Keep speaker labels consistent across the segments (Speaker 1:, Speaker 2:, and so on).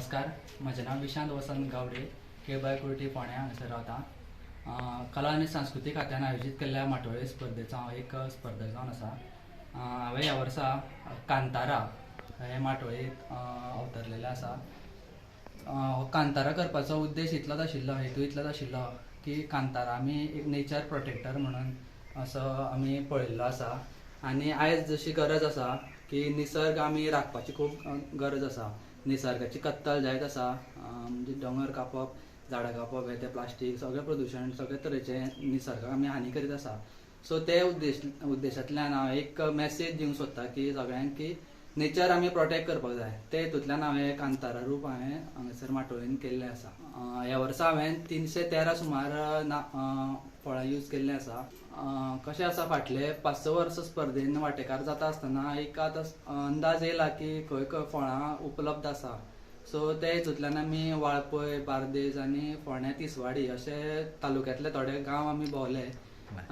Speaker 1: नमस्कार, म्हजें नांव विशांत वसंत गावडे, केळबाय कुर्टी फोंड्या हांगासर रावता. कला आनी सांस्कृतीक खात्यान आयोजीत केल्ल्या माटोळे स्पर्धेचो हांव एक स्पर्धक जावन आसा. हांवें ह्या वर्सा कांतारा हे माटोळेंत अवतरलेलें आसा. हो कांतारा करपाचो उद्देश इतलोच आशिल्लो, हेतू इतलोच आशिल्लो की कांतारा आमी एक नेचर प्रोटेक्टर म्हणून असो आमी पळयल्लो आसा आनी आयज जशी गरज आसा की निसर्ग आमी राखपाची खूब गरज आसा. निसर्गाची कत्तल जायत आसा, म्हणजे दोंगर कापप, झाडां कापप, हे ते प्लास्टीक सगळें प्रदुशण, सगळे तरेचें निसर्गाक आमी हानी करीत आसा. सो ते उद्देशांतल्यान हांव एक मॅसेज दिवंक सोदता की सगळ्यांक की नेचर आमी प्रोटेक्ट करपाक जाय. ते हितूंतल्यान हांवें कांतारा रूप हांवें हांगासर माटोळेन केल्लें आसा. ह्या वर्सा हांवें 313 सुमार ना फळां यूज केल्लीं आसा. कशें आसा, फाटले 5-6 वर्सां स्पर्धेन वांटेकार जाता आसतना एक आतां अंदाज येयला की खंय खंय फळां उपलब्ध आसा. सो ते हितूंतल्यान आमी वाळपय, बार्देज आनी फोंड्या, तिसवाडी अशे तालुक्यांतले थोडे गांव आमी भोंवले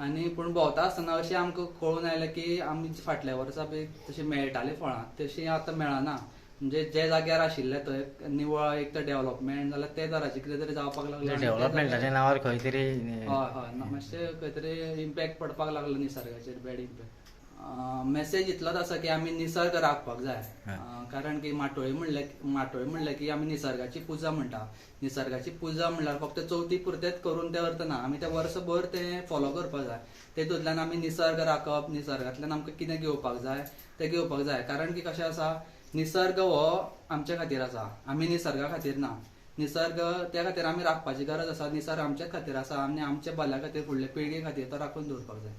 Speaker 1: आनी पूण भोंवता आसतना अशें आमकां कळून आयलें की आमी फाटल्या वर्सा बी तशी मेळटालीं फळां तशीं आतां मेळना. म्हणजे जे जाग्यार आशिल्ले थंय निवळ एक तर डेव्हलपमेंट जाल्यार ते तराचें कितें तरी जावपाक लागलें. आनी ते
Speaker 2: डेव्हलपमेंटाच्या नांवार खंय तरी
Speaker 1: हय हय, मातशें खंय तरी इम्पॅक्ट पडपाक लागलो निसर्गाचेर, बॅड इम्पॅक्ट. मॅसेज इतलोच आसा की आमी निसर्ग राखपाक जाय, कारण की माटोळी म्हणलें की आमी निसर्गाची पुजा म्हणटा. निसर्गाची पुजा म्हणल्यार फक्त चवथी पुरतेच करून तें अर्थ ना, आमी तें वर्सभर तें फॉलो करपाक जाय. तेतूंतल्यान आमी निसर्ग राखप, निसर्गांतल्यान आमकां कितें घेवपाक जाय तें घेवपाक जाय. कारण की कशें आसा, निसर्ग हो आमचे खातीर आसा, आमी निसर्गा खातीर ना. निसर्ग त्या खातीर आमी राखपाची गरज आसा. निसर्ग आमच्याच खातीर आसा आनी आमच्या भल्या खातीर, फुडल्या पिळगे खातीर तो राखून दवरपाक जाय.